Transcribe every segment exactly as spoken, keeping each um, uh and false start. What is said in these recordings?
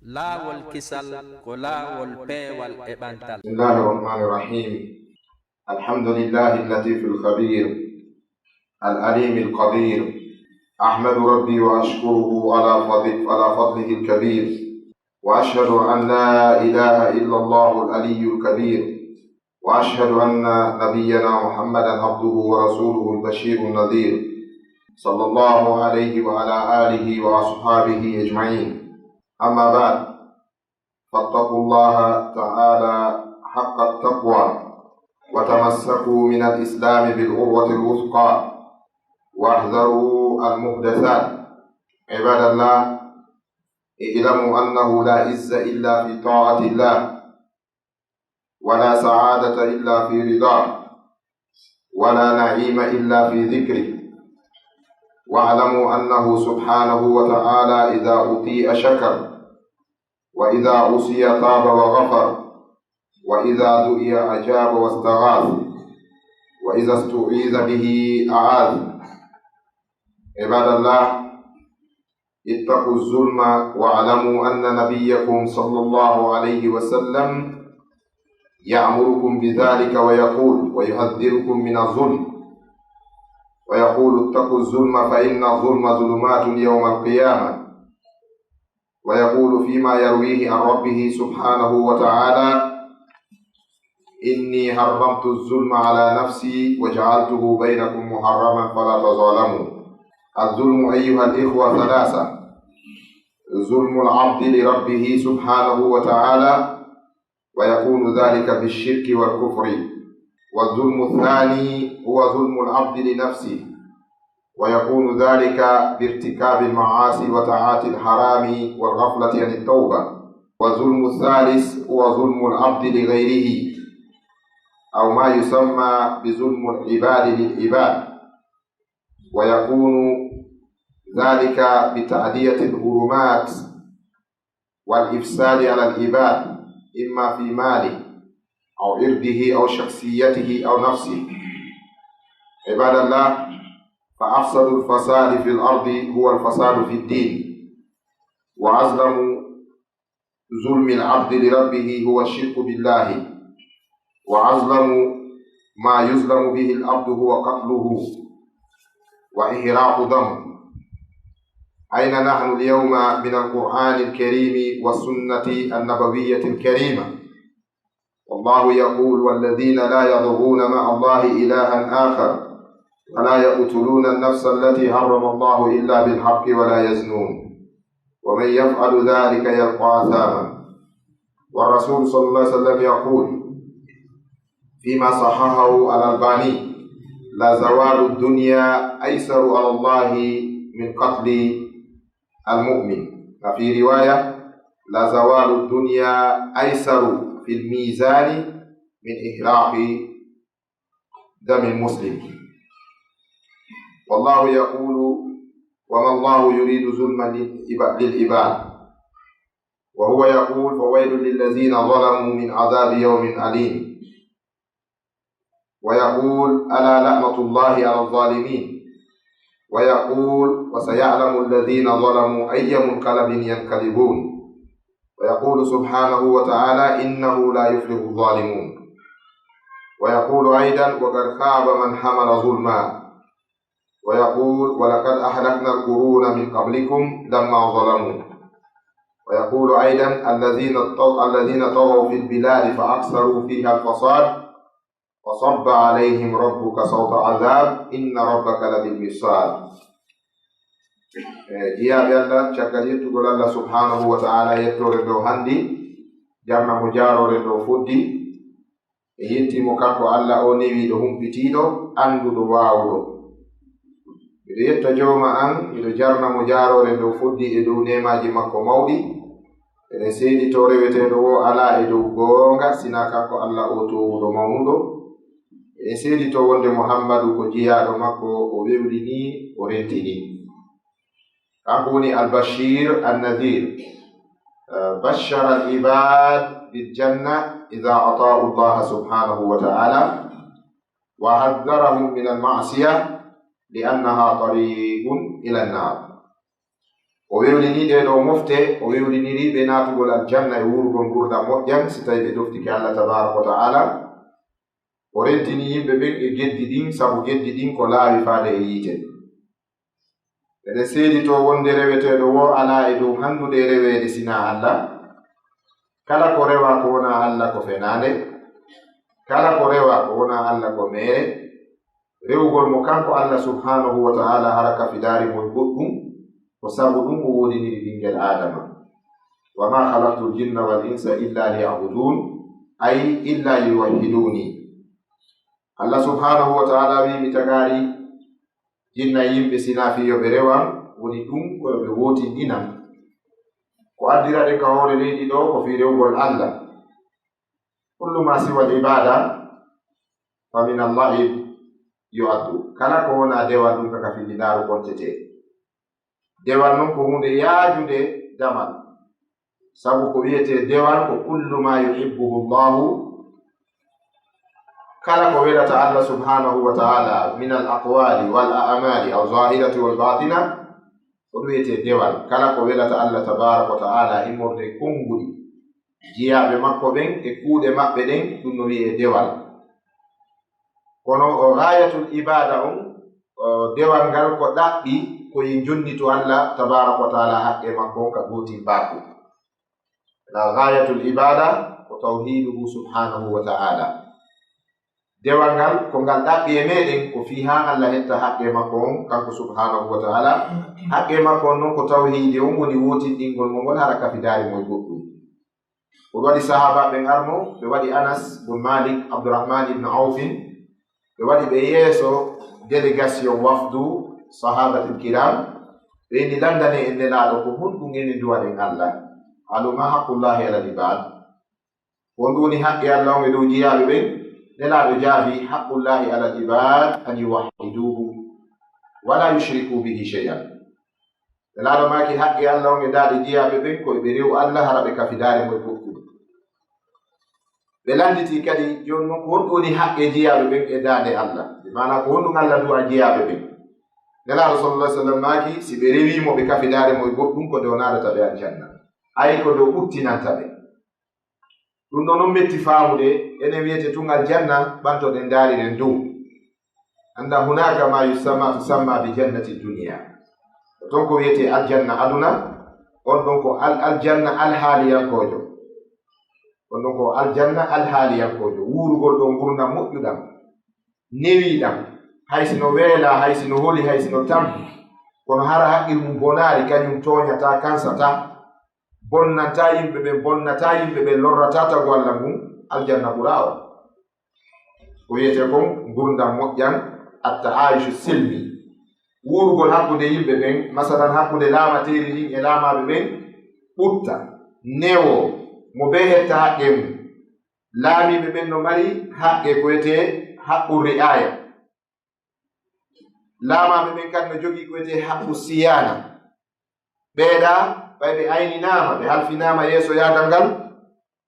Laawol kisal ko laawol peewal e ɓantal. بسم الله الرحمن الرحيم. الحمد لله اللطيف الخبير العليم القدير. أحمد ربي وأشكره على فضل-، على فضله الكبير. وأشهد أن لا إله إلا الله العلي الكبير. وأشهد أن نبينا محمدا عبده ورسوله البشير النذير. صلى الله عليه وعلى آله وأصحابه أجمعين. أما بعد، فاتقوا الله تعالى حق التقوى، وتمسكوا من الإسلام بالعروة الوثقى، واحذروا المحدثات. عباد الله، اعلموا أنه لا عز إلا في طاعة الله، ولا سعادة إلا في رضاه، ولا نعيم إلا في ذكره. واعلموا أنه سبحانه وتعالى إذا أطيع شكر، وإذا عصي تاب وغفر، وإذا دعي أجاب واستغاث، وإذا استعيذ به أعاذ. عباد الله، اتقوا الظلم واعلموا أن نبيكم صلى الله عليه وسلم يأمركم بذلك ويقول، ويحذركم من الظلم، ويقول: اتقوا الظلم فإن الظلم ظلمات يوم القيامة. ويقول فيما يرويه عن ربه سبحانه وتعالى: إني حرمت الظلم على نفسي وجعلته بينكم محرما فلا تظالموا. الظلم أيها الإخوة ثلاثة: ظلم العبد لربه سبحانه وتعالى، ويكون ذلك بالشرك والكفر. والظلم الثاني هو ظلم العبد لنفسه، ويكون ذلك بارتكاب المعاصي وتعاطي الحرام والغفلة عن التوبة. والظلم الثالث هو ظلم العبد لغيره، أو ما يسمى بظلم العباد للعباد، ويكون ذلك بتعدية الحرمات والإفساد على العباد، إما في ماله أو عرضه أو شخصيته أو نفسه. عباد الله، فأفسد الفساد في الأرض هو الفساد في الدين، وأظلم ظلم العبد لربه هو الشرك بالله، وأظلم ما يظلم به العبد هو قتله وإهراق دمه. أين نحن اليوم من القرآن الكريم والسنة النبوية الكريمة؟ والله يقول: والذين لا يدعون مع الله إلها آخر ولا يقتلون النفس التي حرم الله إلا بالحق ولا يزنون ومن يفعل ذلك يلق أثاما. والرسول صلى الله عليه وسلم يقول فيما صححه الألباني: لزوال الدنيا أيسر على الله من قتل المؤمن. وفي رواية: لزوال الدنيا أيسر في الميزان من إهراق دم المسلم. والله يقول: وما الله يريد ظلما للعباد. وهو يقول: فويل للذين ظلموا من عذاب يوم أليم. ويقول: ألا لعنة الله على الظالمين. ويقول: وسيعلم الذين ظلموا أي منقلب ينقلبون. ويقول سبحانه وتعالى: إنه لا يفلح الظالمون. ويقول أيضا: وقد خاب من حمل ظلما. ويقول: ولقد أهلكنا القرون من قبلكم لما ظلموا. ويقول أيضا: الذين طغ-، الذين طغوا في البلاد فأكثروا فيها الفساد فصب عليهم ربك سوط عذاب إن ربك لبالمرصاد. E, jiyaaɓe Allah, caggal yettugol Allah subhanahu wa ta'ala, yettoore dow handi, jarna mo jaaroore dow foddi, e yetti mo kanko Allah o newiiɗo humpitiiɗo, annduɗo waawuɗo. Miɗo yetta jooma an, miɗo jarna mo jaaroore dow foddi e dow neemaaji makko mawɗi. Eɗen seeditoo reweteeɗo woo alaa e dow goonga sinaa kanko Allah o toowuɗo mawnuɗo. Eɗen seeditoo wonde Muhammadu ko jiyaaɗo makko, o wewlini, o rentini. Kanko woni Al-Bashir An-Nadhir. Eh, bashara al-ibad bil janna idha ata'u Allah subhanahu wa ta'ala, wa hadharahum min al-ma'siyah li annaha tariqun ila an-nar. O wewlini ɗee ɗoo mofte, o wewliniri ɓe naatugol aljanna e wuurugol nguurndam moƴƴam, si tawii ɓe ɗoftike Allah tabaaraka wa ta'ala. O rentini yimɓe ɓen e geddi ɗin, sabu geddi ɗin ko laawi faade e yiite. Eɗen seeditoo wonde reweteeɗo woo alaa e dow hanndude e reweede sinaa Allah. Kala ko rewaa ko wonaa Allah ko fenaande. Kala ko rewaa ko wonaa Allah ko meere. Rewugol mo kanko Allah subhaanahu wa ta'ala hara kafidaari mo e goɗɗum, ko sabu ɗum o woodiniri ɓinngel Aadama. "Wa maa khalaqtul jinna wal insa illa liya'budun", ay illa liyuwahhiduni. Allah subhaanahu wa ta'ala wi'i, "Mi tagaayi jinna e yimɓe sinaa fii yo ɓe rewan, woni ɗum ko yo ɓe wootinɗinan." Ko addiraɗen ka hoore leydi ɗoo ko fii rewugol Allah. "Kullu ma siwal ibada fa min Allahi yu'addu." Kala ko wonaa dewal ɗum ka kafidinaaru kontetee. Dewal non ko huunde yaajunde damal. Sabu ko wiyetee dewal ko kullu ma yuhibbuhu Allahu, kala ko welata Allah subhaanahu wa ta'ala, min al aqwali wal a'mali al zahirati wal batina, ko ɗum wiyetee dewal. Kala ko welata Allah tabaaraka wa ta'ala, immorde e konnguɗi jiyaaɓe makko ɓen e kuuɗe maɓɓe ɗen, ɗum no wiyee dewal. Kono o gaayatul ibaada on, o dewal ngal ko ɗaɓɓi ko e jonnito Allah tabaaraka wa ta'ala haqqe makko on ka gootimbaaku. La gaayatul ibaada ko tawhiduhu subhaanahu wa ta'ala. Dewal ngal ko ngal ɗaɓɓi e meɗen ko fii haa Allah hetta haqqe makko on kanko subhaanahu wa ta'ala. Haqqe makko on non ko tawhiidi on woni wootinɗingol mo ngol hara kafidaari mo e goɗɗum. Ko waɗi sahaaba ɓen arno, ɓe waɗi Anas bun Malik, Abdurrahman ibn Awfin, ɓe waɗi ɓe yeeso délégation wafdu sahabatul kiram, ɓe inni, "Lanndane en Nelaaɗo, ko honɗum enen duwaɗen Allah?" Qaalu, "Ma haqqullahi alal ibaad?" Ko honɗum woni haqqe Allah on e dow jiyaaɓe ɓen? Nelaaɗo jaabi, "Haqqullahi alal ibaad an yuwahhiduhu wa la yushriku bihi shay'an." Nelaaɗo maaki, haqqe Allah on e daaɗe jiyaaɓe ɓen ko ɓe rewu Allah hara ɓe kafidaare mo e goɗɗum. Ɓe lannditi kadi, jooni non, ko honɗum woni haqqe jiyaaɓe ɓen e daaɗe Allah? Bi maanaa, ko honɗum Allah duwa jiyaaɓe ɓen? Nelaaɗo sallallahu alaihi wasallam maaki, si ɓe rewii mo ɓe kafidaare mo e goɗɗum, ko nde o naadata ɓe aljanna. Ay ko nde o ɓuttinanta ɓe. Ɗum ɗo non metti faamude, enen wiyete tun aljanna, ɓantoɗen ndaariren dow. Annda hunaka ma yusamma, tusamma bi jannati dunya. Ko ton ko wiyete aljanna aduna, on ɗon ko al-, aljanna alhaaliyankoojo. On ɗon ko aljanna alhaaliyankoojo. Wuurugol ɗon ngurndan moƴƴuɗan, newiiɗan, hay si no weelaa, hay si no holi, hay si no tampi. Kono hara haqqil mum bonaali, kañum tooñataa, kansataa, bonnantaa yimɓe ɓen, bonnataa yimɓe ɓen, lorrataa tagu Allah ngun, aljanna ɓuraa on. Ko wiyetee kon ngurndan moƴƴan, at-ta'ayushu silmi. Wuurugol hakkunde yimɓe ɓen, masalan, hakkunde laamateeri ndin e laamaaɓe ɓen, ɓutta, newoo, mo bee hetta haqqee mum. Laamiiɓe ɓen no mari haqqe ko wiyetee haqqu ri'aaya. Laamaaɓe ɓen kadi no jogii ko wiyetee haqqu siyaana. Ɓeeɗa, ɓay ɓe ayninaama, ɓe halfinaama yeeso yaadal ngal,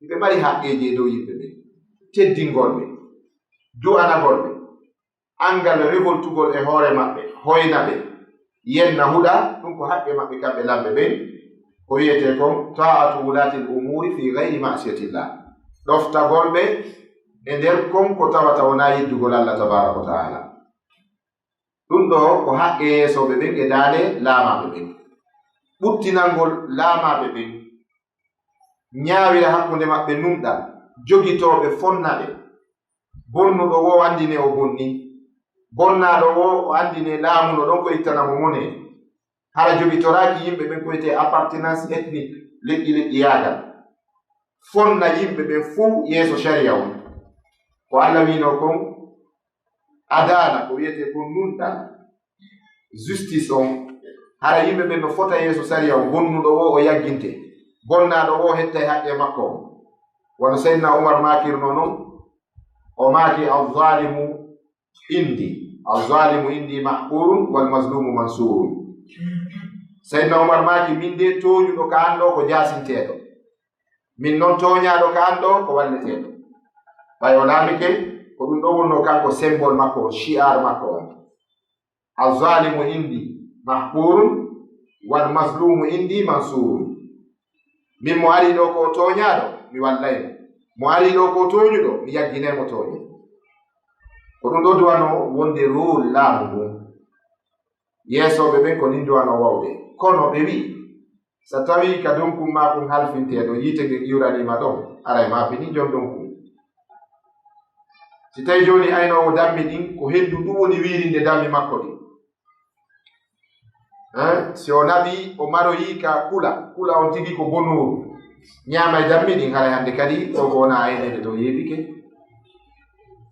hiɓe mari haqqeeji e dow yimɓe ɓen. Teddingol ɓe, du'anagol ɓe, anngal revoltugol e hoore maɓɓe, hoyna ɓe, yenna huɗa, ɗum ko haqqe maɓɓe kamɓe lamɓe ɓen. Ko wiyetee kon ta'atu wulaatil umuuri fii gayri ma'siyatillah. Ɗoftagol ɓe e nder kon ko tawata wonaa yeddugol Allah tabaaraka wa ta'ala. Ɗum ɗoo ko haqqe yeesooɓe ɓen e daande laamaaɓe ɓen. Ɓuttinangol laamaaɓe ɓen, ñaawira hakkunde maɓɓe nunɗal, jogitooɓe fonna ɓe. Bonnuɗo woo anndine o bonni, bonnaaɗo woo o anndine laamuɗo ɗon ko ittana mo mone. Hara jogitoraaki yimɓe ɓen ko wiyetee appartenance ethnique, leƴƴi leƴƴiyaagal. Fonna yimɓe ɓen fow yeeso sariya on. Ko Allah wiinoo kon, adaala, ko wiyetee kon nunɗal, justice on. Hara yimɓe ɓen no fota yeeso sariya on, bonnuɗo woo o yagginte, bonnaaɗo woo hetta e haqqee makko on. Wano Seydina Umar maakirnoo non, o maaki, "Al-zaalimu indi, al-zaalimu indi mahqurun, wal mazlumu mansurun." Seydina Umar maaki, "Min de, tooñuɗo ka an ɗoo ko jaasinteeɗo. Min non, tooñaaɗo ka an ɗoo ko walleteeɗo." Ɓay o laamike, ko ɗum ɗoo wonnoo kanko symbole makko on, shi'ar makko on. "Al-zaalimu indi mahqurun, Wal mazlumu indi mansurun. Min mo ari ɗo ko tooñaaɗo, mi wallay mo. Mo ari ɗo ko tooñuɗo, mi yagginay mo tooñe. Ko ɗum ɗo duwano wonde rôle laamu ngun. Yeesooɓe ɓen ko nin duwano wawde. Kono ɓe wi'i, so tawii ka donkun maakun halfinteeɗo, yiite ngen iwraniima ɗon, aray maa bini jon donkun. Si tawii jooni aynoowo dammi ɗin, ko henndu ndu woni wiirinde dammi makko ɗin. Hein? Si o naɓi, o maroyi ka kula, kula on tigi ko bonooru. Ñaama e dammi ɗin, haray hannde kadi, o ko wona aynede ɗo yeebike.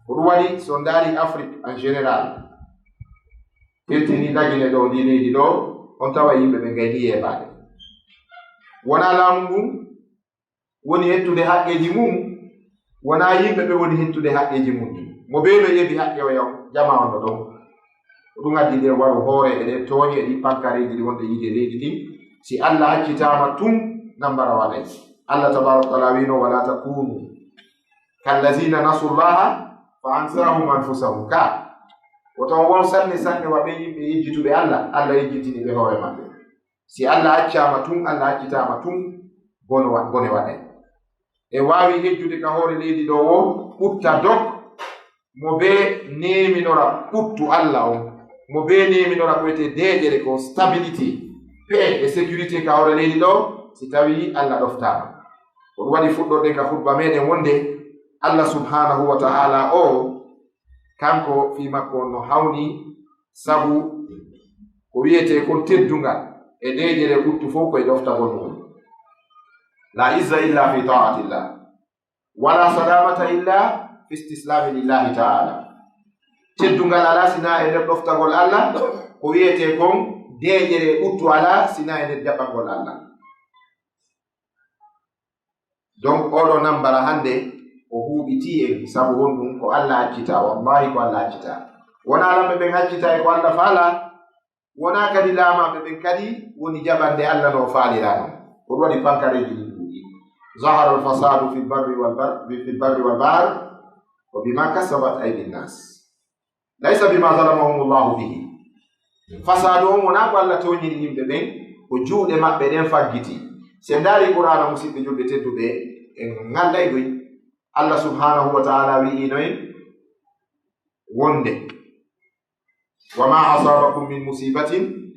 Ko ɗum waɗi, so ndaari Afrique en général, firtini Lagine ɗo, ndi leydi ɗo, on tawa yimɓe ɓe ngayni yeebaade. Wona laamu ngun woni hettude haqqeeji mum, wona yimɓe ɓe woni hettude haqqeeji mum ɗin. Mo bee no yeebi haqqe o yaw, jama on no ɗon. Ko ɗum addi nde waru hoore e ɗe tooñe e ɗi pankareeji ɗi wonde yiide leydi ɗin. Si Allah accitaama tun, nambara waɗay. Allah tabaaraka wa taala wiino, "Wala takunu kallazina nasu llaha fa ansahum anfusahum." Ka woto on won sanne sanne wa ɓe yimɓe yejjituɓe Allah, Allah yejjitini ɓe hoore maɓɓe. Si Allah accaama tun, Allah accitaama tun, bone wa-, bone waɗay. E waawi hejjude ka hoore leydi ɗo woo, ɓutta dok, mo bee neeminora ɓuttu Allah on, mo bee neeminora ko wiyetee deeƴere ko stabilité, paix e sécurité ka hoore leydi ɗo, si tawii Allah ɗoftaama. Ko ɗum waɗi fuɗɗorɗen ka khutba meɗen wonde Allah subhanahu wa ta'ala o, kanko fii makko on no hawni, sabu ko wiyetee kon teddungal e deeƴere ɓuttu fow ko e ɗoftagol mum. La izza illa fi ta'atillah. Wala salamata illa fi istislami lillahi ta'ala. Teddungal alaa sinaa e nder ɗoftagol Allah, ko wiyetee kon deeƴere ɓuttu alaa sinaa e nder jaɓɓangol Allah. Donc, oɗo nambara hannde o huuɓitii en, sabu honɗum? Ko Allah accitaa, wallahi ko Allah accitaa. Wonaa lamɓe ɓen accitaa e ko Allah faalaa, wonaa kadi laamaaɓe ɓen kadi woni jaɓande Allah no o faalira non. Ko ɗum waɗi pankareeji ɗin ɗuuɗi. Zahara al-fasadu fil barri wal bar-, fil barri wal bahr, wa bima kasabat aydin nas. Laysa bima zalamahumullahu bihi. Fasaadu on wonaa ko Allah tooñiri yimɓe ɓen, ko juuɗe maɓɓe ɗen faggiti. Si en ndaari Qur'aana, musiɓɓe julɓe tedduɓe, en ŋallayɗo. Allah subhanahu wa ta'ala wi'i noy wonde, "Wa ma asabakum min musibatin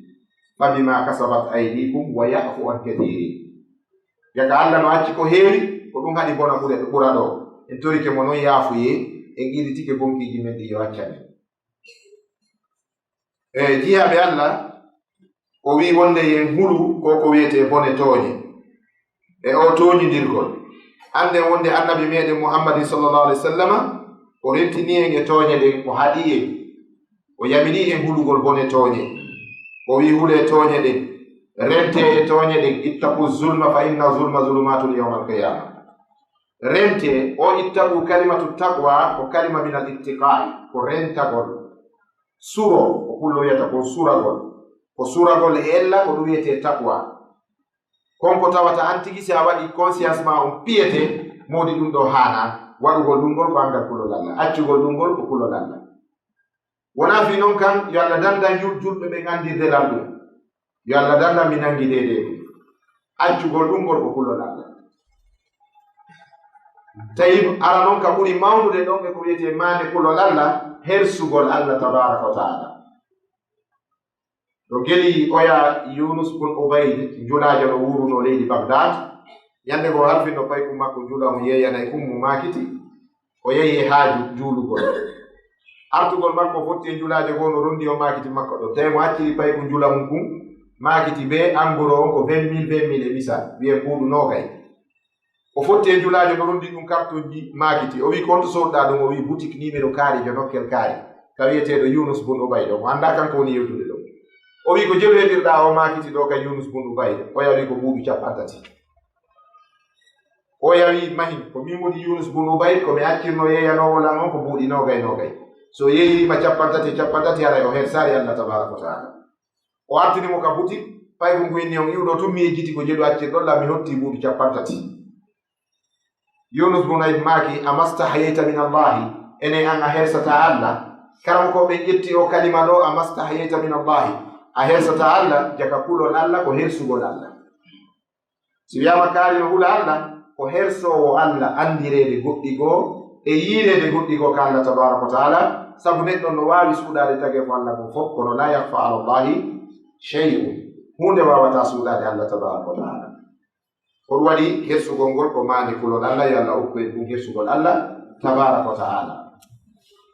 fa bima kasabat aydikum wa ya'fu an kathirin." Jaka Allah no acci ko heewi, ko ɗum haɗi bona ɓure, ɓura ɗo. En torike mo non yaafuyee, en qirritike bonkiiji men ɗin yo acca men. E jiyaaɓe Allah, o wi'i wonde yen hulu ko ko wiyetee bone tooñe. E o tooñindirgol, annden wonde Annabi meɗen Muhammadin sallallahu alaihi wasallama, o rentini en e tooñe ɗen, o haɗi en, o yamiri en hulugol bone tooñe. O wi'i, "Hulee tooñe ɗen, rentee e tooñe ɗen, ittaqu zulma fa inna zulma zulumatun yawmal qiyama." Rentee, o ittaqu, kalimatu taqwa ko kalima min al ittiqa'i, ko rentagol. Suro, ko pullo wiyata kon suragol. Ko suragol e ella, ko ɗum wiyetee taqwa. Kon ko tawata an tigi, si a waɗi conscience ma on piyete, moodi ɗum ɗo haanaa. Waɗugol ɗum ngol ko anngal kulol Allah. Accugol ɗum ngol ko kulol Allah. Wonaa fii non kan, yo Allah dandan yul-, julɓe ɓen anndirde lan ɗum. Yo Allah dandan mi nanngi deedee ɗum. Accugol ɗum ngol ko kulol Allah. Tawi ara non ka ɓuri mawnude ɗon e ko wiyetee maande kulol Allah, hersugol Allah tabaaraka wa ta'ala. Ɗo geli oya Yunus bun Ubayd, njulaajo no wuuruno leydi Baghdad. Ñande goo halfino paykun makko njula mo yeeyanay kun mo maakiti. O yehi e haaju juulugol. Artugol makko fotti e njulaajo goo no rondi o maakiti makko ɗo. Tawi mo acciri paykun njula mun kun, maakiti bee anguro on ko vingt mille, vingt mille e misal. Wi'en mbuuɗu noogay. O fotti e njulaajo no rondi ɗum kartonji maakiti. O wi'i, "Ko honto sooduɗaa ɗum?" O wi'i, "Boutique numéro kaari jo nokkel kaari, ka wi'eteeɗo Yunus bun Ubayd ɗo. Mo anndaa kanko woni yewtude ɗo." O wi'i, "Ko jelu heɓirɗaa o maakiti ɗo ka Yunus bun Ubayd?" Oya wi'i, "Ko mbuuɗu cappanɗe tati." Oya wi'i, "Mahin, ko min woni Yunus bun Ubayd, ko mi accirno yeeyanoowo lan on ko mbuuɗi noogay noogay. So yeeyiriima cappanɗe tati e cappanɗe tati, haray o hersaali Allah tabaaraka wa ta'ala." O artini mo ka boutique, paykun ngun inni on, "Iwɗo tun mi yejjiti ko jelu accirɗon lan, mi hotti mbuuɗu cappanɗe tati." Yunus bun Ubayd maaki, "Amastahyayta min Allahi?" Enen an a hersataa Allah? Karamokooɓe ɓen ƴetti o kalima ɗo, "Amastahyayta min Allahi?" A hersataa Alla, jaka kulol Alla ko hersugol Alla. Si wiyaama kaari no hula Alla, ko hersoowo Alla anndireede goɗɗi goo e yiireede goɗɗi goo ka Alla tabaaraka wa taala, sabu neɗɗo no waawi suuɗaade tageefo Alla ngon fof, kono laa yakhfaa alallaahi shay'un, huunde waawataa suuɗaade Alla tabaaraka wa taala. Ko ɗum waɗi hersugol ngol ko maande kulol Alla, yo Alla okku en ɗum hersugol Alla tabaaraka wa taala.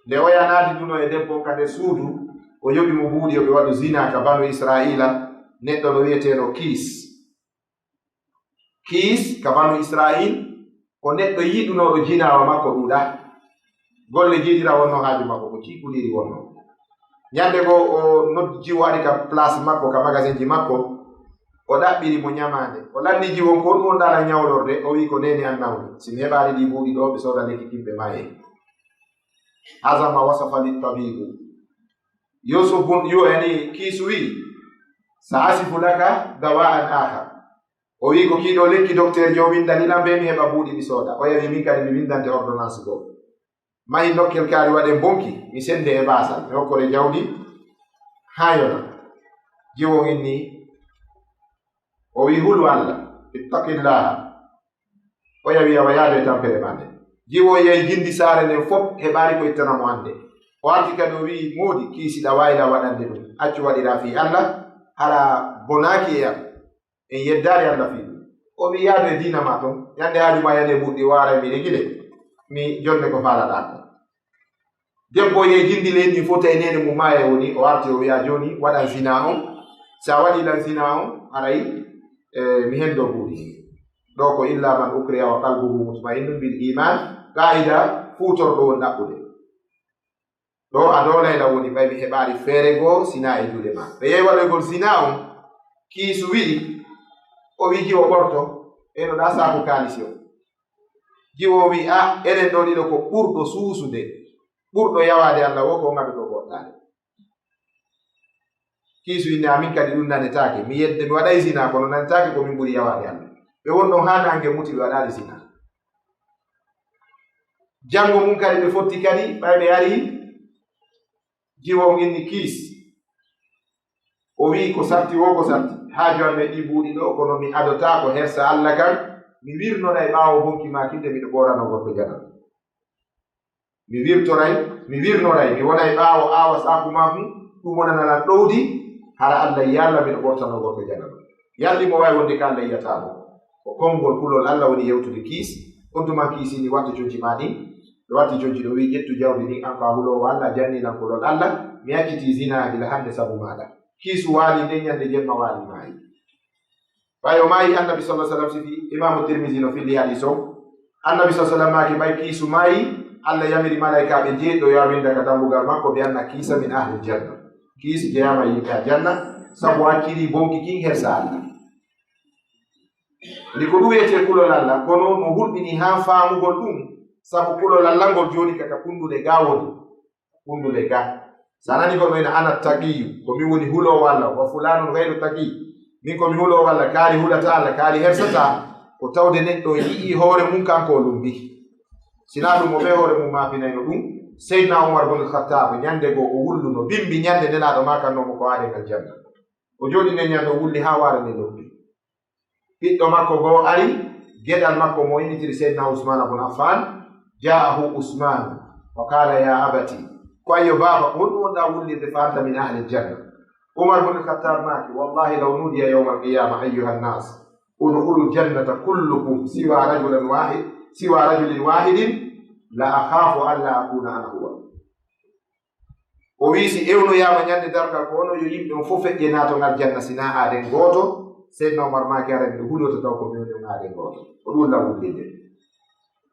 Nde oya naati duno e debbo ka nder suudu, o yoɓi mo buuɗi, yo ɓe waɗu zina ka Banu Israa'iila, neɗɗo no wi'eteeno Kiis. Kiis ka Banu Israa'iil, ko neɗɗo yiɗunooɗo jinaawa makko ɗuuɗa. Golle jeeɗiɗa wonno haaju makko, ko ciɓɓundiiri wonno. Ñande goo o noddi jiwo ari ka place makko, ka magasinji makko, o ɗaɓɓiri mo ñamaande. O lanndii jiwo on, "Ko honɗum wonɗaa lan ñawlorde?" O wi'i, "Ko neene an nawmi. Si mi heɓaali ɗii buuɗi ɗoo, mi sooda lekki kin ɓe maayee." Haza ma wasafa li tabibu. Yusuf bun, yu, yani, Kiisu wi'i, "Sa asifu laka dawa'an akhar." O wi'i, "Ko kii ɗoo lekki dokteer jo winndani lan, bee mi heɓa buuɗi mi sooda." Oya wi'i, "Min kadi mi winndante ordonnance goo." Mahi nokkel kaari waɗen bonki, mi sende e baasal, mi hokkore jawdi, haa yona. Jiwo on inni, o wi'i, "Hulu Alla, ittaqillaha." Oya wi'i, "Awa yaadu e tampere maa nden." Jiwo on yahi jindi saare nden fof, heɓaali ko ittana mo hannde. O arti kadi o wi'i, "Moodi, Kiisi ɗa waawi lan waɗande ɗum. Accu waɗiraa fii Alla, hara bonaaki e am. En yeddaali Alla fii ɗum." O wi'i, "Yaadu e diina maa ton. Ñande haaju maa yani e ɓurɗi waaray mi regile. Mi jonne ko faalaɗaa kon." Debbo ye jindi leydi fof tawi neene mum maaya woni, o arti o wi'a, "Jooni waɗan zina on. Sa waɗi lan zina on, haray, eh, mi hendo buuɗi." Ɗoo ko illa man ukriha wa qalbuhu mutma'innun bil iman, qaa'ida fuutorɗo woni ɗaɓɓude. Ɗoo a doolay lan woni ɓay mi heɓaali feere goo sina e juuɗe maa. Ɓe yehi waɗoygol zina on, Kiisu wi'i, o wi'i jiwo ɓorto, ɓeynoɗaa saaku kaalisi on. Jiwo wi'i, "A, enen ɗoo ɗiɗo ko ɓurɗo suusude, ɓurɗo yawaade Alla woo ko ngaɗuɗo ɓortaade." Kiisu inni, "Amin kadi ɗum nanetaake. Mi yedde mi waɗay zina, kono nanetaake ko min ɓuri yawaade Alla." Ɓe won ɗon haa naange muti ɓe waɗaali zina. Janngo mum kadi ɓe fotti kadi, ɓay ɓe ari, jiwo on inni Kiis. O wi'i, "Ko sarti woo ko sarti. Haaju an e ɗii buuɗi ɗoo, kono mi adotaako hersa Alla kan. Mi wirnoray ɓaawo bonki maa kin de miɗo ɓoorano gorko janaba. Mi wirtoray, mi wirnoray, mi wonay ɓaawo aawa saaku maa hun, ɗum wonana lan ɗowdi, hara Alla yi'a lan miɗo ɓortano gorko janaba." Yalli mo waawi wonde ka Alla yi'ataa mo. Ko konngol kulol Alla woni yewtude Kiis. On tuma Kiis inni, "Wattu conci maa ɗin." Ɓe watti conci ɗoo, wi'i, "Ƴettu jawdi ndin, an ko a huloowo Alla, a janni lan kulol Alla, mi accitii zina gila hannde sabu maaɗa." Kiisu waali nden ñande jemma waali maayi. Ɓay o maayi, Annabi sallallahu alaihi wasallam sifi, Imaamu Tirmizi no filli hadiis on. Annabi sallallahu alaihi wasallam maaki, ɓay Kiisu maayi, Alla yamiri malaykaaɓe jeeɗiɗo yo a winnda ka dambugal makko, bi anna Kiisa min ahlil janna. Kiis jeyaama yimɓe aljanna, sabu acciri bonki kin hersa Alla. Ndi ko ɗum wiyetee kulol Alla, kono no hulɓini haa faamugol ɗum, sabu kulol Alla ngol jooni ka, ka kunduɗe ga woni. Kunduɗe ga. Sa nani goɗɗo ina, "Ana taqiyu, ko min woni huloowo Alla, wa fulanun gayru taqi, min ko mi huloowo Alla," kaari hulataa Alla, kaari hersataa, ko tawde neɗɗo yi'ii hoore mum kanko o lumbi. Sinaa ɗum o ɓe hoore mum maafinayno ɗum. Seydina Umar bun Khattab, ñande goo o wulluno, bimbi ñande Nelaaɗo maakannoo mo ko aaden aljanna. O jooɗi nden ñande o wulli haa waare nde loppi. Ɓiɗɗo makko goo ari, geɗal makko mo innitiri Seydina Usmaana bun Affaan, jaahu Usmaanu, wa qaala, "Ya abati," ko ayyo baaba, ko honɗum wonɗaa wullirde fa anta min ahlil janna? Umar bun Khattab maaki, "Wallahi law nudiya yawmal qiyama ayyuhan nas, udkhulul jannata kullukum siwa rajulan wahid, siwa rajulin wahidin, la akhafu an la akuna ana huwa." O wi'i, si ewnoyaama ñande darngal, ko onon yo yimɓe on fof feƴƴe naaton aljanna, sinaa aaden gooto. Seydina Omar maaki, "Aray miɗo hulota taw ko mi woni on aaden gooto." Ko ɗum lawol leydi.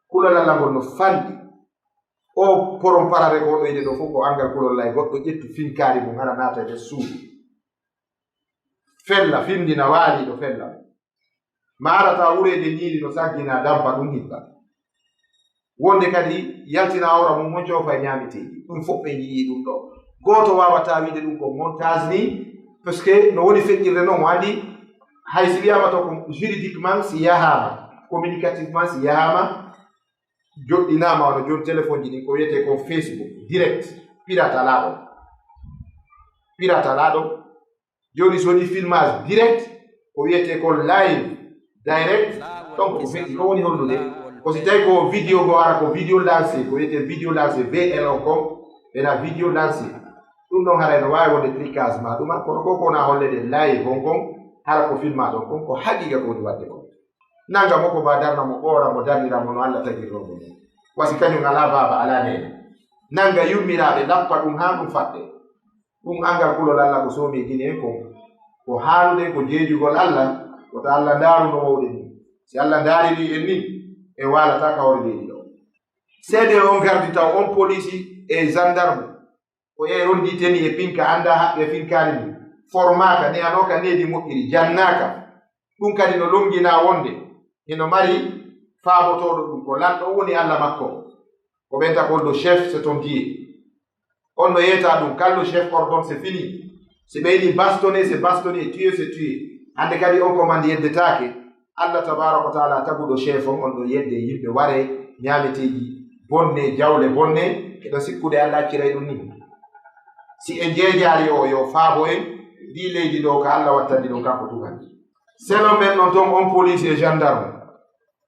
Kulol Alla ngol no fanɗi. O poron parare ko ɗo ide ɗo fof ko angal kulol lay goɗɗo ƴettu finkaari mum hara naata e nder suudu. Fella, findina waaliiɗo fella. Maarata wureede ñiiri no saggina, dampa ɗum hibba. Wonde kadi yaltina awra mum mo coofa e ñaameteeji. Ɗum fof ɓe njiyii ɗum ɗo. Gooto waawataa wiide ɗum ko montage ni, parce que no woni feƴƴirde noon, o anndi hay si wiyaama to ko juridiquement si yahaama, communicativement si yahaama, joɗɗinaama wano jooni téléphone ji ɗin ko wiyetee ko Facebook direct, pirate alaa ɗon. Pirate alaa ɗon. Jooni so woni filmage direct, ko wiyetee ko live direct, donc ko feƴƴi, ko woni hollude? Ko si tawi ko vidéo goo, hara ko vidéo lancé, ko wiyetee vidéo lancé, V L on kon, ena vidéo lancé. Ɗum ɗon haray no waawi wonde tricage ma ɗuma, kono ko ko wona hollede live on kon, hara ko filma ɗon kon, ko haqiqa ko woni waɗde kon. Nanga mo ko ba darna mo, ɓoora mo, darnira mo no Alla tagirnoo mo non. Wasi kañum alaa baaba, alaa neene. Nanga yummiraaɓe, lappa ɗum haa ɗum faɗɗe. Ɗum anngal kulol Alla ko soomi e Gine en kon. Ko haaluɗen ko jeejugol Alla, wota Alla ndaaru no wowɗen ni. Si Alla ndaaririi en ni, en waalataa ka hoore leydi ɗo. Seede on gardi taw on poliisi e gendarme, ko e rondi teni e pinka, anndaa haqqe finkaani ndi, formaaka, ne'anooka needi moƴƴiri, jannaaka. Ɗum kadi no lonnginaa wonde hino mari faabotooɗo ɗum, ko lanɗo woni Alla makko. Ko ɓen takol ɗo chef, c'est ton Dieu. On no yeeta ɗum, kal ɗo chef ordonne, c'est fini. Si ɓe ini bastonné, c'est bastonné, tué, c'est tué. Hannde kadi on commande yeddetaake. Alla tabaaraka wa taala taguɗo chef on, on ɗo yedde yimɓe ware ñaameteeji bonne, jawle bonne, eɗo sikkude Alla acciray ɗum ni. Si en jeejaali o, yo faabo en, ndi leydi ɗo ka Alla wattandi ɗum kanko tugani. Selon men non ton on police et gendarme,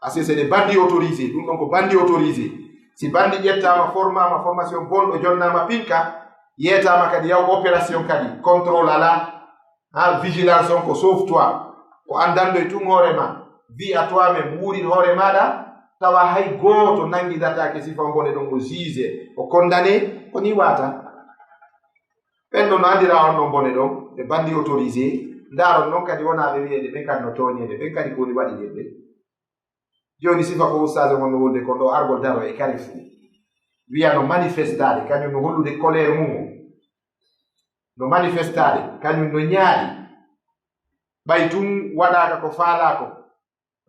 parce que c'est des bandits autorisés, ɗum ɗon ko bandit autorisé. Si bandi ƴettaama, formaama, formation bonɗo, jonnaama pinka, yeetaama kadi yaw opération kadi, contrôle alaa, ha, vigilance on ko sauve-toi, ko anndanɗo e tun hoore ma, vie à toi-même, wuurin hoore maaɗa, tawa hay gooto nanngidataake sifa bone ɗon, o juge, o condamné, ko ni waata. Ɓen ɗon no anndira on ɗon bone ɗon, ɓe bandi autorisé, ndaaron non kadi wonaa ɓe wiyeede, ɓen kadi no tooñeede, ɓen kadi ko woni waɗi ɓe. Jooni sifa ko ustaas on no wonde ko ɗo argol daro e Carrefour. Wiya no manifestaade, kañum no hollude colère mum on. No manifestaade, kañum no ñaari. Ɓay tun waɗaaka ko faalaa ko.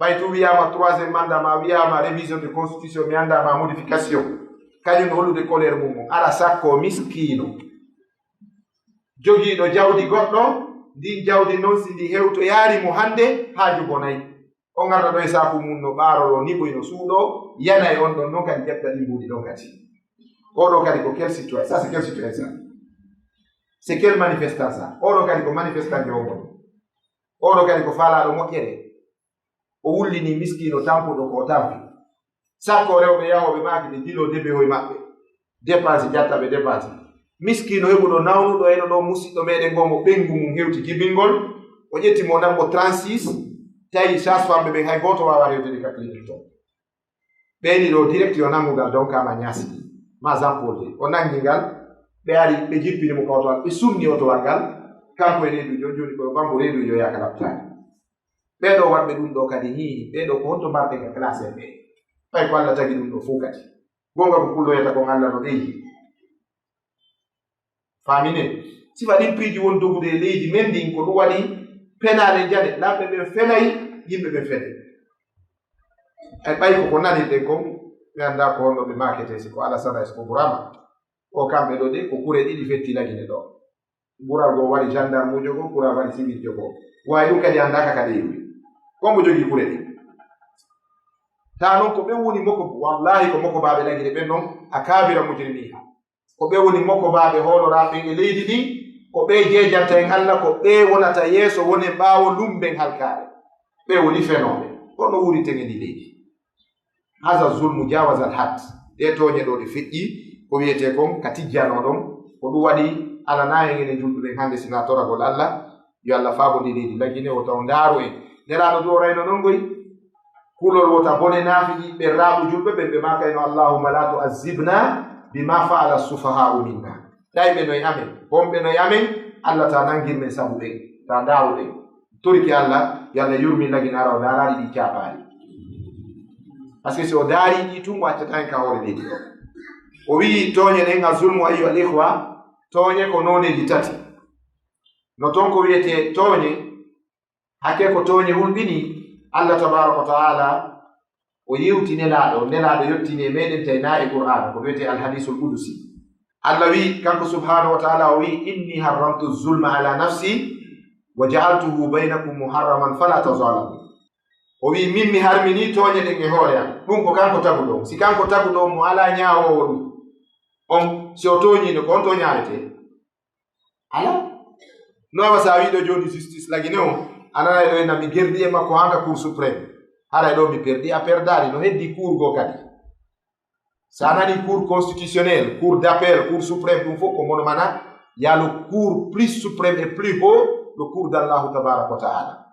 Ɓay tun wiyaama troisième mandat, ma wiyaama révision de constitution, mi anndaa ma modification. Kañum no hollude colère mum on. Ara sakko miskiino. Jogiiɗo jawdi goɗɗo, ndin jawdi non si ndi hewtoyaari mo hannde, haaju bonay. On arta ɗo e saaku mum no ɓaaroroo, niɓoy no suuɗoo, yana e on ɗon non kadi ƴetta ɗin mbuuɗi ɗon kadi. Oɗo kadi ko quel citoyen? Ça, c'est quel citoyen ça? C'est quel manifestant ça? Oɗo kadi ko manifestant jo on. Oɗo kadi ko faalaaɗo moƴƴere. O wullini miskiino tampuɗo ko o tampi. Sakko rewɓe yahooɓe maaki ɓe jiloo debehoy maɓɓe. Dépense, ƴatta ɓe dépense. Miskiino heɓuɗo nawnuɗo eno ɗo musiɗɗo meɗen goo mo ɓenngu mum hewti jibingol. O ƴetti mo nan mo trente-six. Tawi sage-femme ɓen hay gooto waawaa hewtude ka clinique ton. Ɓeyni ɗo direct yo nanngugal donkaama Niass ɗi. Ma Jean Paul de. O nanngi ngal. Ɓe ari ɓe jippini mo ka otowal. Ɓe sumni otowal ngal. Kanko e reeduujo on jooni ko yo bambo reeduujo yaaka laptaani. Ɓee ɗo waɗɓe ɗum ɗo kadi, hii, ɓee ɗo ko honto mbarɗen ka classe en ɓe? Ɓay ko Alla tagi ɗum ɗo fow kadi. Goonga ko kulloyata kon Alla no ɓeyi. Faamine, sifa ɗin piiji won dogude e leydi men ndin, ko ɗum waɗi penaale jane, lamɓe ɓen fenay, yimɓe ɓen fenay. Ay ɓay ko ko nanirɗen kon, mi anndaa ko honno ɓe maakete, si ko Alasana, si ko Burama. Ko kamɓe ɗo de, ko kure ɗiɗi fetti Lagine ɗo. Kural goo wari gendarmuujo goo, kural wari siwiljo goo. Waawi ɗum kadi anndaaka ka ɗe iwi. Ko mbo jogii kure ɗin. Taa non ko ɓen woni moko, wallahi ko moko baaɓe Lagine ɓen non, a kaabira mujrimiha. Ko ɓe woni mokobaaɓe hooloraaɓe ɓen e leydi ndin, ko ɓe jeejanta en Alla, ko ɓe wonata yeeso, wonen ɓaawo, lumben halkaare. Ɓe woni fenooɓe. Kono wuuriten e ndii leydi. Haza zulmu jawazal had. Ɗee tooñe ɗoo ɗe feƴƴi, ko wiyetee kon ka tijjanoo ɗon, ko ɗum waɗi alanaa en enen julɓe ɓen hannde sinaa toragol Alla, yo Alla faabo ndii leydi Lagine, o taw ndaaru en. Nelaaɗo du o rayno non goy. Kulol wota bone naafiqi ɓe raaɓu julɓe ɓen, ɓe maakayno, "Allahumma la tu'azzibna bima fa'ala sufaha'u minna." Ɗayɓe no e amen, bonɓe no e amen, Alla ta nangir men sabu ɓen, ta ndaaru ɓen. Toriki Alla, yo Alla yurmin Lagine ara o ndaaraali ɗi caaɓaali. Parce que si o ndaari ɗi tun, o accata en ka hoore leydi o. O wi'i tooñe ɗen, a zulmu ayyuhal ikhwa, tooñe ko nooneeji tati. No ton ko wiyetee tooñe, hakke ko tooñe hulɓini, Alla tabaaraka wa ta'ala o yewti Nelaaɗo, Nelaaɗo yottini e meɗen tawi na e Qur'aana, ko wiyetee Al Hadiisul Qudusi. Alla wi'i, kanko subhaanahu wa ta'ala, o wi'i, "Inni harramtu zulma ala nafsi, wa ja'altuhu baynakum muharraman fala tazalamu." O wi'i, "Min mi harmini tooñe ɗen e hoore am." Ɗum ko kanko taguɗo on. Si kanko taguɗo on mo alaa ñaawoowo ɗum, on, si o tooñiino, ko on to ñaawetee? Alaa. No wa sa wiɗo joni justice lagine o, a nanay ɗo ena mi gerdi e makko hanga Cour suprême. Haray ɗo mi perdi a perdaali, no heddi cour go kadi. Sa nani cour constitutionnelle, cour d'appel, cour suprême, ɗum fof ko mono mana, ya le cour plus suprême et plus haut, le cour d'Allahu tabaraka wa taala.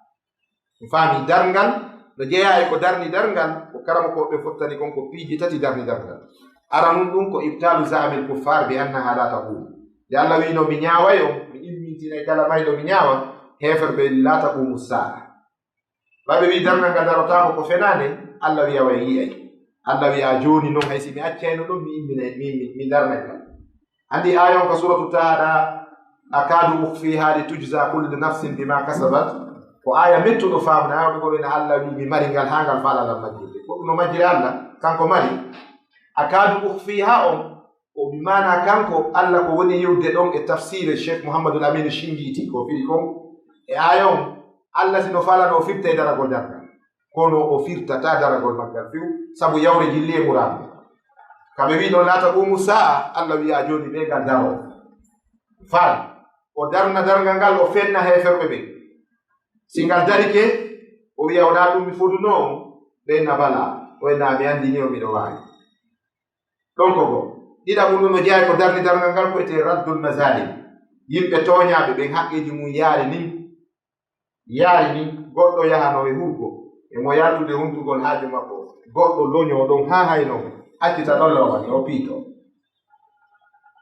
Mi faami darngal no jeyaa e ko darni darngal, ko karamokooɓe fottani kon ko piiji tati darni darngal. Aranun ɗum ko ibtalu zaamil kuffar bi annaha la taqum. Nde Allah wiino mi ñaaway on, mi immintinay kala mayɗo mi ñaawa, heeferɓe la taqumu saa. Ɓay ɓe wi'i darngal ngal darotaako ko fenaande, Allah wi'a way yi'ay. Allah wi'a jooni non hay si mi accayno ɗum mi imminay, mi, mi, mi darnay ngal. Andi aaya on ka suratu Taha, akadu ukhfiha li tujza kullu nafsin bima kasabat. Ko aaya mettuɗo faamna, aaya ɓe goɗo ina Allah wi mi mari ngal haa ngal faala lan majjirde. Ko ɗum no majjire Allah, kanko mari. Akadu ukhfiha on, o bi maana kanko Allah ko woni yewde ɗon e tafsire Cheikh Muhammadul Aminu Shingiti ko firi kon. E aaya on, Allah si no faala no o firta e daragol darngal. Kono o firtata daragol maggal few, sabu yawre jilli e muraadu. Kamɓe wi ɗon laata qumu saa, Allah wi'a jooni ɓe ngal daro. Faal, o darna darngal ngal, o fenna heeferɓe ɓen. Si ngal darike, o wi'a wonaa ɗum mi fodunoo on, ɓen na bala, o enna mi anndini on miɗo waawi. Ɗon ko go. Ɗiɗaɓun ɗum no jeyaa ko darni darngal ngal ko etee raddul mazalim. Yimɓe tooñaaɓe ɓen haqqeeji mum yaari nin. Yaari ni, goɗɗo yahano e hurgo, e mo yaltude huntugol haaju makko, goɗɗo loñoo ɗon haa haynoo mo, accita ɗon lawani, o piito.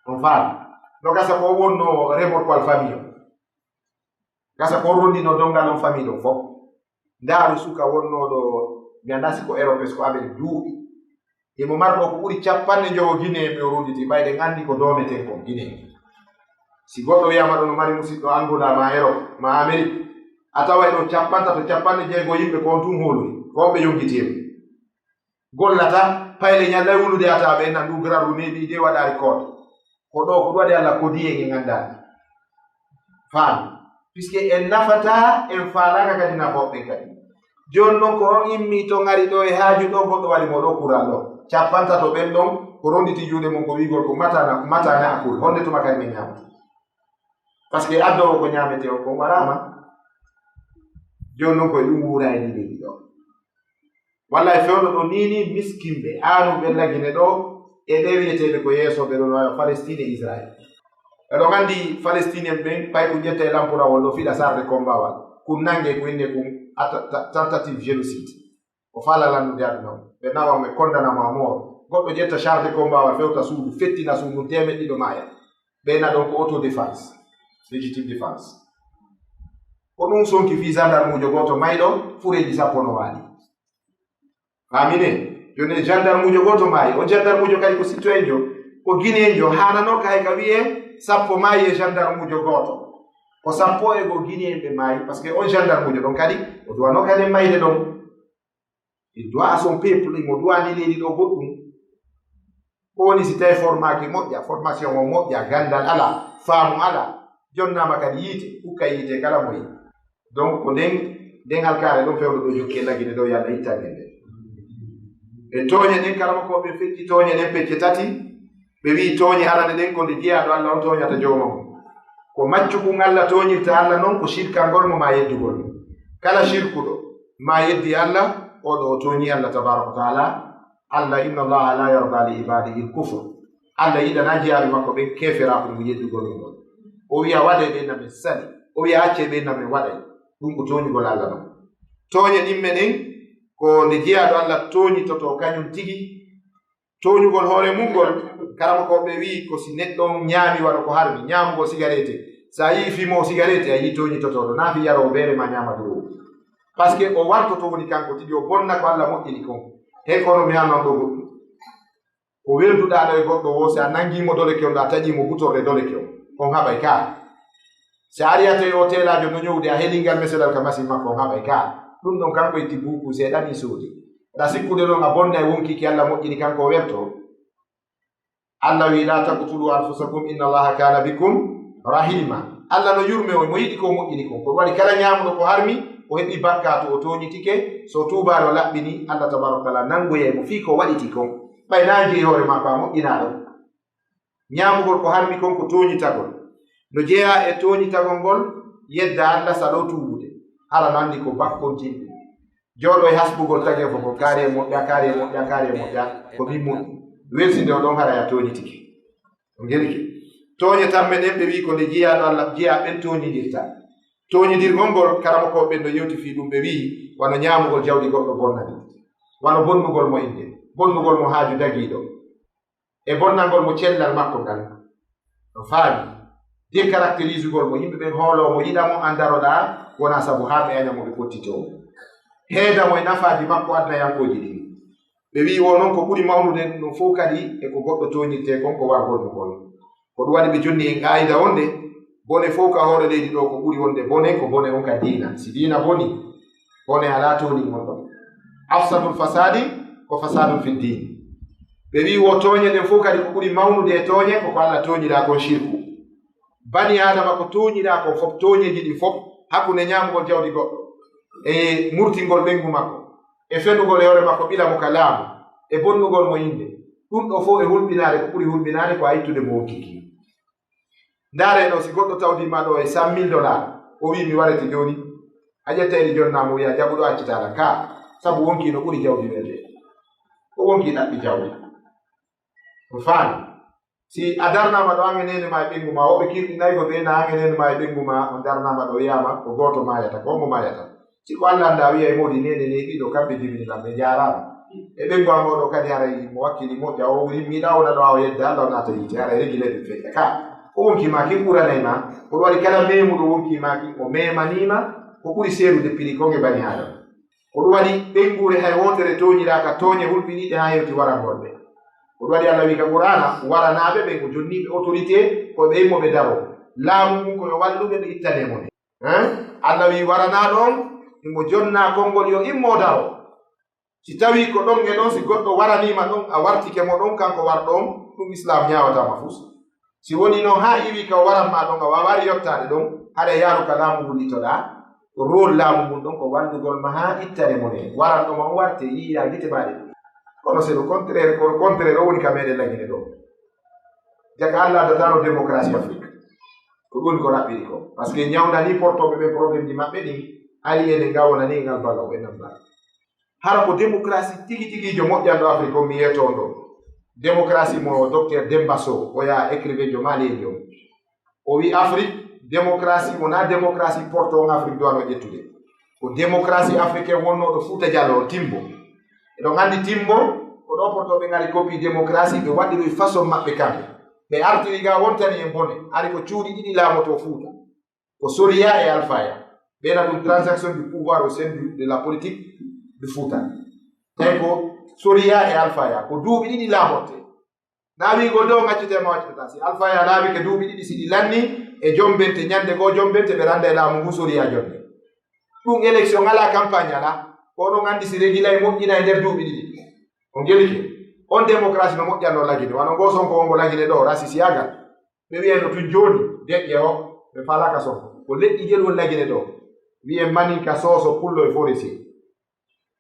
On faami? No gasa ko wonno remorqual famille on. Gasa ko rondino dongal on famille ɗon fof. Ndaaru suka wonnooɗo, mi anndaa si ko Europe, si ko Amérique, duuɓi. Himo marɗo ko ɓuri capanɗe njowo Guinéen ɓe o ronditi, ɓayde en anndi ko doometen kon Guinéen. Si goɗɗo wiyama ɗo no mari musidɗo Angola ma Europe ma Amérique, a taway ɗo capantato, capanɗe jeego yimɓe ko on tun hoolori, ko on ɓe yonkitii en. Gollata, payle ñallay wulude a tawa ɓe nan ndu grarru neeɓi de waɗaari koota. Ko ɗo ko ɗum waɗi Allah kodi en, en anndaani. Faami? Puisque en nafataa, en faalaaka kadi nafooɓe ɓen kadi. Jooni non ko on immi to ngari ɗo e haaju ɗo, goɗɗo waɗi mo ɗo kural ɗo. Capantato ɓen ɗon, ko ronditi juuɗe mum ko wi'gol ko mata na, mata na akul. Honde tuma kadi min ñaamata? Parce que addowo ko ñaametee on kon waraama. Jooni non ko e ɗum wuura e ɗi leydi ɗo. Walla e fewndo ɗo nii nii miskinɓe, aanuɓe lagine ɗo, e ɓe wi'eteeɓe ko yeesooɓe ɗo no waɗa Palestine e Israël. Eɗon anndi Palestinian ɓen, ɓay ko ƴetta e lampurawol ɗo fiɗa sarde kombawal. Kun nange ko inne kun atta-, ta-, tentative génocide. O faala lannude aduna o. Ɓe nawa mo, ɓe kondana mo à mort. Goɗɗo ƴetta charge kombawal fewta suudu, fettina suudu, teemeɗɗe ɗiɗo maaya. Ɓe na ɗon ko autodéfense, légitime défense. Ko ɗum sonki fii gendarmuujo gooto mayɗo, fureeji sappo no waali. Faamine, jooni gendarmuujo gooto maayi. On gendarmuujo kadi ko citoyenjo, ko Guinéenjo, haananooka hay ka wi'ee sappo maayi e gendarmuujo gooto. Ko sappo e goo Guinéen ɓe maayi, parce que on gendarmuujo ɗon kadi, o duwanoo kadi mayde ɗon. Il doit à son peuple, imo duwani leydi ɗo goɗɗum. Ko woni si tawi formaaki moƴƴa, formation o moƴƴa, ganndal alaa, faamu alaa, jonnaama kadi yiite, hukka yiite kala mo yi. Donc, ko nden, nden halkaare ɗon fewndo ɗo jokki e lagine ɗo, yo Allah ittan en nde. E tooñe ɗen, kala mo ko ɓe fecci tooñe ɗen pecce tati, ɓe wi'i tooñe arane ɗen ko nde jeyaaɗo Allah on tooñata jooma mum. Ko maccukum Allah tooñirta Allah non ko shirkangol mo maa yeddugol mo. Kala shirkuɗo maa yeddi Allah, oɗo o tooñi Allah tabaraka wa taala. Allah, inna Allaha la yarda li ibadihi al-kufr. Allah yiɗanaa jeyaaɓe makko ɓen keeferaaku ngu yeddugol mo ngol. O wi'a waɗay ɓe na min sali. O wi'a accay ɓe na min waɗay. Ɗum ko tooñugol Allah non. Tooñe ɗimme ɗen ko nde jeyaaɗo Allah tooñitoto kañum tigi. Tooñugol hoore mum ngol, karamokooɓe wi'i ko si neɗɗo on ñaami wano ko harmi, ñaamugol sigareete. Sa yi'i fimoowo sigareete, a yi'i tooñitotooɗo, naa fii yaroowo beere maa ñaama durow. Parce que o wartoto woni kanko tigi, o bonna ko Allah moƴƴini kon. He kono mi haalnan ɗo goɗɗum. Ko welduɗaa ɗo e goɗɗo woo, si a nangii mo doleke on ɗo, a taƴii mo butorde doleke on, on haɓay ka. Si a ari a tawi o teelaajo no ñowde, a helingal meselal ka masin makko, on haɓay ka. Ɗum ɗon kanko itti buuku seeɗa ni soodi. Aɗa sikkude non a bonna e wonkii ki Allah moƴƴini kanko o welto. Allah wi'i, "La taqtulu anfusakum inna Allaha kana bikum rahima." Allah no yurme on, mo yiɗi ko moƴƴini kon. Ko waɗi kala ñaamuɗo ko harmi, o heɓi bakkaatu, o tooñitike, so tuubaali o laɓɓini, Allah tabaraka wa taala nangoyay mo fii ko waɗiti kon. Ɓay naa jeyi hoore maako a moƴƴinaa ɗon. Ñaamugol ko harmi kon ko tooñitagol. No jeyaa e tooñitagol ngol, Yedda Allah, salo tuubude. Hara no anndi ko bakkontinɗo. Jooɗo e hasbugol tagefo ko kaari e moƴƴa, kaari e moƴƴa, kaari e moƴƴa, ko min moƴƴi. Welsinde o ɗon hara ya tooñitike. O ngerike. Tooñe tamme ɗen ɓe wi'i ko nde jiyaaɗo Allah, jiyaa ɓen tooñindirta. Tooñindirgol ngol, karamokooɓe ɓen no yewti fii ɗum, ɓe wi'i wano ñaamugol jawdi goɗɗo bonnani. Wano bonnugol mo innde, bonnugol mo haaju dagiiɗo. E bonnangol mo cellal makko ngal. No faami. Décaractérisugol mo, yimɓe ɓen hooloo mo, yiɗa mo, andaroɗaa, wonaa sabu haa ɓe aña mo, ɓe pottitoo mo. Heeda mo e nafaaji makko adnayankooji ɗin. Ɓe wi'i wo non ko ɓuri mawnude ɗum fow kadi e ko goɗɗo tooñirtee kon ko wargol mo kon. Ko ɗum waɗi ɓe jonni en qaayida wonde bone fow ka hoore leydi ɗoo ko ɓuri wonde bone ko bone on ka diina. Si diina boni, bone alaa tooningol ɗon. Afsadul fasadi ko fasadun fi diin. Ɓe wi'i wo tooñe ɗen fow kadi ko ɓuri mawnude e tooñe ko ko Allah tooñiraa kon shirku. Bani Aadama ko tooñiraa kon fof, tooñeeji ɗin fof, hakkunde ñaamugol jawdi goɗɗo, e murtingol ɓeyngu makko, e fenugol e hoore makko ɓila mo ka laamu, e bonnugol mo innde, ɗum ɗoo fof e hulɓinaare, ko ɓuri hulɓinaare ko a ittude mo wonkii kin. Ndaaree ɗoo, si goɗɗo tawdii ma ɗoo e cent mille dollars, o wi'i mi warete jooni, a ƴettay ɗi jonnaa mo, wi'a jaɓu ɗoo, accitaala ka, sabu wonkii no ɓuri jawdi welde. Ko wonkii ɗaɓɓi jawdi. On faami? Si a darnaama ɗo, an e neene ma e ɓeyngu ma, woɓɓe kirɗinay ko ɓe na an e neene ma e ɓeyngu ma, on darnaama ɗo, wiyaama ko gooto maayata, ko hombo maayata? Si ko Allah anndaa, wi'ay moodi neene ne ɗiɗo, kamɓe jibini lam, ɓe njaaraama. E ɓeyngu an oo ɗoo kadi, haray mo wakkili moƴƴa, o rimmiɗa, wona ɗo, a o yedda Allah, o naata yiite, haray regi leyɗe feƴƴa. Ka, ko wonkii ma kin ɓuranay ma, ko ɗum waɗi kala meemuɗo wonkii ma kin, o meemanii ma ko ɓuri seerude piri kon e bani Aadama. Ko ɗum waɗi ɓeynguure hay wontere tooñiraaka tooñe hulɓiniiɗe haa hewti warangol ɓe. Ko ɗum waɗi Allah wi'i ka Qur'aana, waranaaɓe ɓen ko jonniiɓe autorité, ko ɓe immo ɓe daroo. Laamu ngun ko yo wallu ɓe, ɓe ittane mo nde. Hein? Allah wi'i waranaaɗo on, himo jonnaa konngol yo immo daroo. Si tawii ko ɗon e ɗon, si goɗɗo waranii ma ɗon, a wartike mo ɗon, kanko warɗo on, ɗum Islaam ñaawataa ma fus. Si wonii non haa iwii ka o waran ma ɗon, a waawaali yottaade ɗon, haray yaaru ka laamu ngun litoɗaa. Rôle laamu ngun ɗon ko wallugol ma haa ittane mo nde. Waranɗo ma on warte, yi'aa gite maa ɗe. Kono c'est le contraire, ko le contraire o woni ka meɗen Lagine ɗoo. Jaka Allah addataano démocratie Afrique. Ko ɗum ko raɓɓiri ko. Parce que ñawndanii portooɓe ɓen problème ji maɓɓe ɗin, ari enen nga wonani ngal balaw e nambal. Hara ko démocratie tigi tigiijo moƴƴanɗo Afrique on mi yeetoo ɗoo. Démocratie mo Docteur Demba Sow, oya écrivain jo malien jo. O wi'i Afrique, démocratie wonaa démocratie porto on Afrique duwano ƴettude. Ko démocratie africaine wonnooɗo Fuuta Jaloo, Timbo. Eɗon anndi Timbo, ko ɗoo portooɓe ngari copie démocratie, ɓe waɗiroyi façon maɓɓe kamɓe. Ɓe artiri ga wontani en bone, ari ko cuuɗi ɗiɗi laamotoo Fuuta. Ko Soria e Alfaya. Ɓe na ɗum transaction du pouvoir au sein du, de la politique du Fuuta. Tawi ko Soria e Alfaya, ko duuɓi ɗiɗi laamorte. Na wi'ugol dow ngaccite ma waccitata. Si Alfaya laamike duuɓi ɗiɗi, si ɗi lanni e jombente, ñande goo jombente, ɓe randa e laamu ngu Soria jonde. Ɗum élection alaa, campagne alaa. Ko onon anndi si régila e moƴƴina e nder duuɓi ɗiɗi. On gelike. On démocratie no moƴƴanno Lagine. Wano ngoo Sonko wongo Lagine ɗoo, rasisiyagal. Ɓe wi'ayno tun jooni, deƴƴe o, ɓe faalaaka Sonko. Ko leƴƴi jel woni Lagine ɗoo. Wi'en maninka, sooso, pullo e forestier.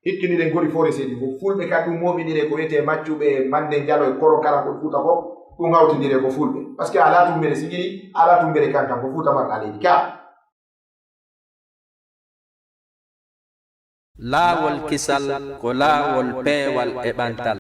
Hikkiniren gori forestier ɗi fof. Fulɓe ka ɗum mooɓinire ko wiyetee maccuɓe, mande njalo e koro kala ko Fuuta fof, ɗum hawtindire ko Fulɓe. Parce que alaa tumbere sigiri, alaa tumbere kankan, ko Fuuta marɗa leydi ka. Laawol kisal ko laawol peewal e ɓantal.